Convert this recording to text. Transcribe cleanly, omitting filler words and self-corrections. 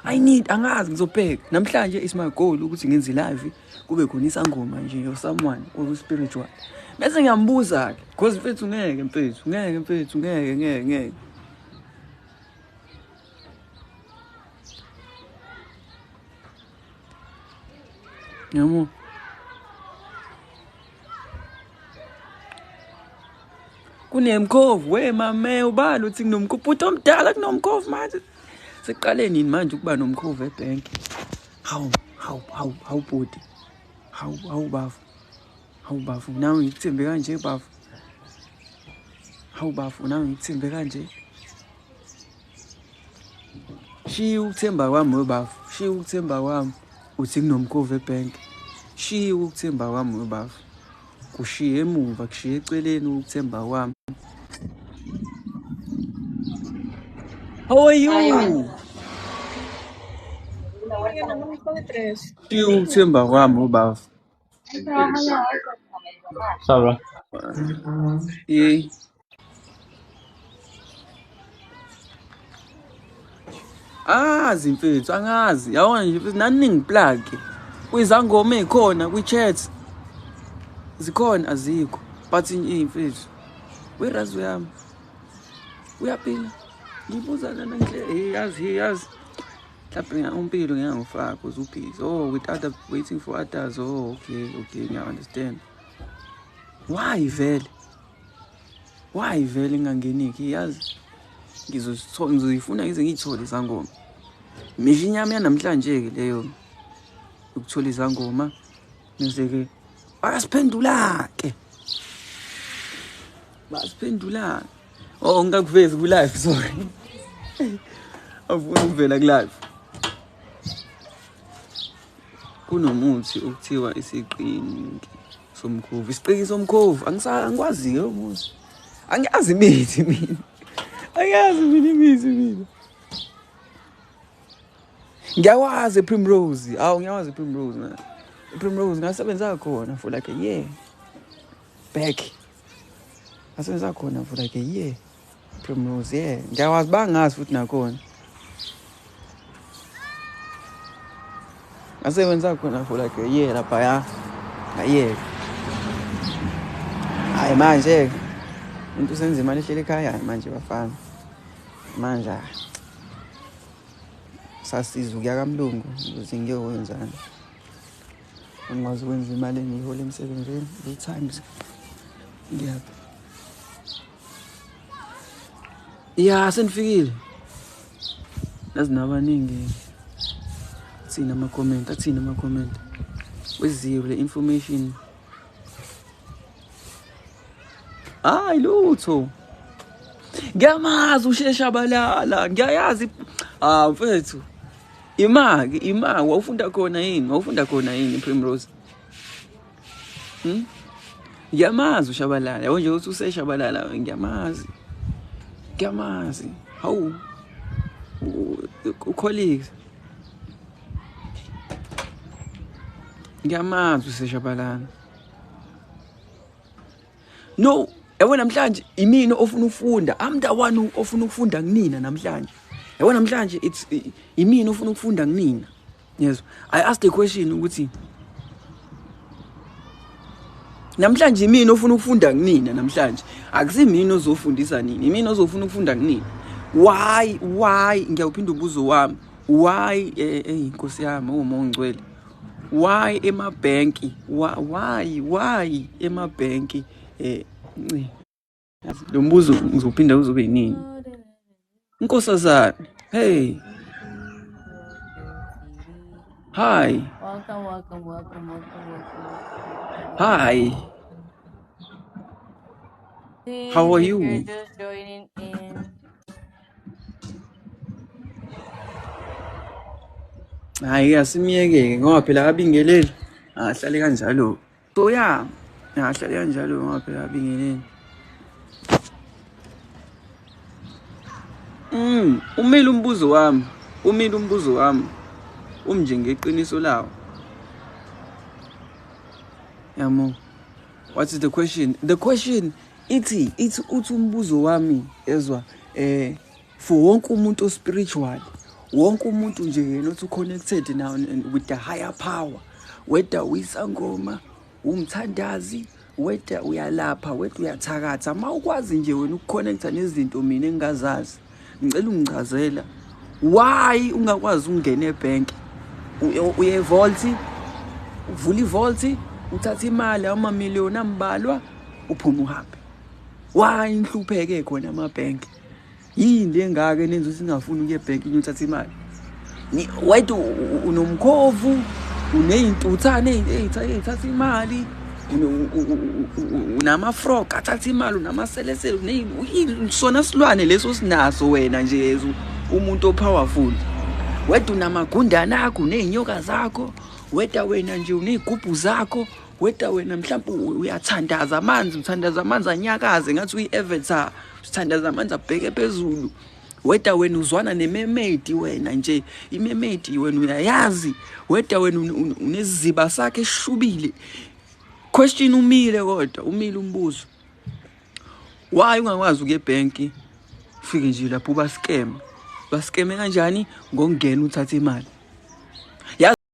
I need, angazi ngizobheka. Namhlanje is my goal ukuthi ngenze live kube khona isangoma nje or someone or spiritual. Bese ngiyambuza ke, because mfethu ngeke mfethu, ngeke mfethu, ngeke ngeke ngeke. Yabo. Kunemkhovu we mame ubani uthi kunomkhovu bhuti omdala kunomkhovu manje. Siqale nini manje ukuba nomkhovu ebhenki? Hawu hawu hawu hawu bhuti. Hawu hawu bafu. Hawu bafu nawe ngikuthembe kanje bafu. Hawu bafu nawe ngikuthembe kanje. Shiya ukuthemba kwami we bafu. Shiya ukuthemba kwami uthi kunomkhovu ebhenki. Shiya ukuthemba kwami we bafu. Kushiye emuva kushiye eceleni ukuthemba kwami. How are you? Shiya ukuthemba kwami we bafu. Sabra. Yey. Angazi mfethu, angazi. Yabona nje mfethu nani ningiplug. Kwizangoma ezikhona kwi-chat. Zikhona azikho. But mfethu. Werazo yami. Uyaphila. Ngibuza lana ngihle, hey yazi, hey yazi. Mhlawumbe umpilo ngeke ngifake because ubhizi. Oh, with other waiting for others. Oh, okay, okay, ngiya understand. Why vele? Why vele ngingangeniki yazi? Ngizozithola, ngizoyifuna ngize ngiyithole izangoma. Mission yami yanamhlanje ke leyo ukuthola izangoma bese ke bayasiphendula ke. Basiphendula. Oh, ngingakuvezi ku live, sorry. Awufuni ukuvela ku live. Kunomuthi okuthiwa isiqingi somkhovu. Isiqingi somkhovu angikwazi ke umuthi. Angiyazi imithi mina. Angiyazi mina imithi mina. Ngiyawazi Primrose. Awu ngiyawazi Primrose man. Primrose ngasebenza khona for like a year. Back. Ngasebenza khona for like a year. Primrose, yeah. Ngiyawazi bangazi futhi nakhona. Ngasebenza khona for like a year lapha ya. Ngayeka. Hayi manje umuntu usenza imali ehleli ekhaya manje bafana. Manje sasiza ukuya kamlungu ukuze ngiyokwenzani. Angikwazi ukwenza imali engiyihola emsebenzini the times. Ngiyaphi? Ya senifikile. Nazi nabaningi. Athini ama-comment, athini ama-comment. Weziwe le information. Hayi lutho. Ngiyamazi ushesha balala, ngiyayazi. Ah mfethu. Imaki, imaki wawufunda khona yini? Wawufunda khona yini Primrose? Ngiyamazi ushabalala. Yabo nje uthi useshabalala ngiyamazi. Ngiyamazi. Hawu. Ucolleagues. Ngiyamazi useshabalala. No, yabo namhlanje imina ofuna ukufunda. I'm the one ofuna ukufunda kunina namhlanje. Yabo namhlanje it's imina ofuna ukufunda kunina. Yes. I asked the question ukuthi namhlanje imina ofuna ukufunda kunina namhlanje. Akusimina ozofundisa nini, imina ozofuna ukufunda kunina. Why ngiyawuphinda umbuzo wami. Why inkosi yami uma ungcwele. Why emabhenki? Why emabhenki? Lo mbuzo ngizophinda uzobe yinini. Nkosazana, hey. Hi. Welcome, welcome, welcome, welcome, welcome. Hi. How are you? You're just joining in. Hayi asimiyeke ngoba phela abingeleli. Ahlale kanjalo. So yeah, ahlale kanjalo ngoba phela abingeleli. Umile umbuzo wami. Umile umbuzo wami. Umnje ngeqiniso lawo. Yamo. What is the question? The question ithi uthi umbuzo wami ezwa for wonke umuntu ospiritual. Wonke umuntu nje yena othi connected now with the higher power, whether uyisangoma, umthandazi, whether uyalapha, whether uyathakatha, ma ukwazi nje wena ukuconnecta nezinto mina engingazazi, ngicela ungichazela why ungakwazi ukungena ebhenki, uye evault, uvula ivault, uthatha imali amamiliyoni ambalwa, uphume uhambe. Why inhlupheke khona amabhenki? Yini le ngaka enenza ukuthi ningafuni ukuya ebhenki niyothatha imali? Wethu unomkhovu, uney'ntuthane ey'thatha imali, unama-frog athatha imali, unamaselesele, sona silwane leso sinaso wena nje umuntu o-powerful. Weda unamagundane akho, uney'nyoka zakho, weda wena nje uney'gubhu zakho, weda wena mhlawumbe uyathandaza amanzi, uthandaza amanzi anyakaze ngathi uyi-avatar, uthandaza amanzi abheke phezulu. Weda wena uzwana nemermaid, wena nje imermaid wena uyayazi, weda wena unesiziba sakhe esishubile. Question umile, kodwa umile umbuzo. Why ungakwazi ukuya ebhenki, ufike nje lapho uba scam? Bascame kanjani? Ngokungena uthathe imali.